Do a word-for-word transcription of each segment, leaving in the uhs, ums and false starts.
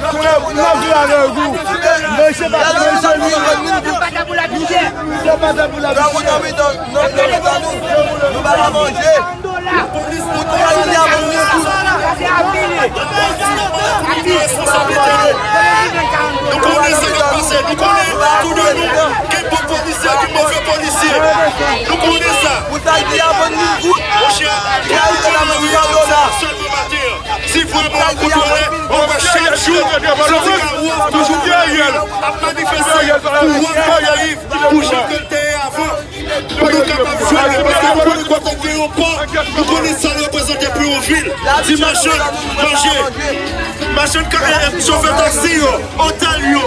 Nan vi avèk ou. Mesye pa, mesye li. Se pa ta pou la misè. Se pa ta pou la misè. Nan, nan, nan, nou pa ka manje. Ou tou manje avè nou. Nou konnen sa k ap pase, nou konnen tou de nou. Gen bon polisye, gen move polisye. Nou konnen sa. Ou ta di avè nou. Monchè, nou konnen sa sèlman maten an. Si vrèman ou kontwole, ou wè chak jou, sendika Wòf toujou ap manifeste pou Wòf Gonayiv, pou jan ke l te ye avan. Pou nou kapab jwenn li, paske nou konnen kote gen yon pò, nou konnen sa l reprezante pou yon vil. Ti machann manje, machann ka, eh, chofè taksi yo, otèl yo,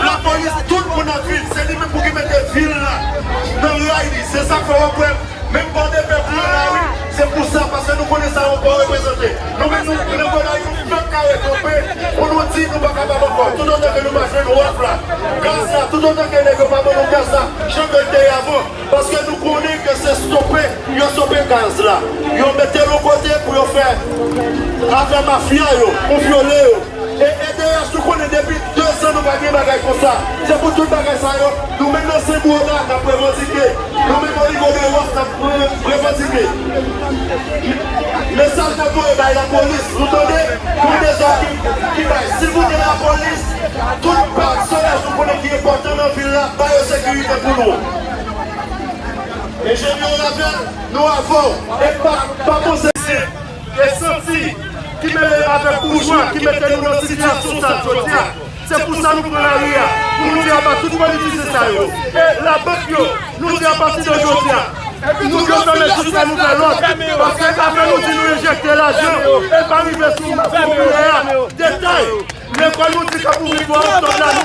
lapolis, tout moun nan vil, se li menm pou ki mete vil la nan ray li. Se sa k fè w ap wè menm bò de pèp la la, wi. Se pou sa, paske nou konnen sa yon pò reprezante. Nou menm, nou, nou konnen nou pèp ka rekonpe pou nou di nou pa kapab ankò. Toutotan ke nou pa jwenn wòf la, gaz la, toutotan ke nèg yo pa ban nou gaz la, jan ke l te ye avan. Paske nou konnen ke se stope, yo stope gaz la. Yo mete l yon kote pou yo fè afè mafya yo, pou vyole yo. E, e dayè, si w konnen depi de zan nou pa gen bagay konsa. Se pou tout bagay sa yo, nou menm nan Senbwo la, n ap revandike. Nou menm o nivo de Wòf, n ap re-, revandike. Mesaj n ap voye bay lapolis, nou tande? Pou dezòd ki, ki bay. Silvouplè, lapolis, tout pèsonèl nou konnen ki enpòtan nan vil la, ba yo sekirite pou nou. Enjenyè Ravel, nou avè w. E pa, pa panse e santi ki mele avèk boujwa ki mete nou nan sitiyasyon sa jodi a. Se pou sa nou pran lari a, pou nou di aba tout politisyen sa yo. E labank yo, nou di apati de jodi a, nou yo fèmen jiska nouvèl lòd. Paske afè nou di nou enjekte lajan, e pa rive sou, sou koulè a. Detay, lekòl nou di k ap ouvri twa oktòb la, nou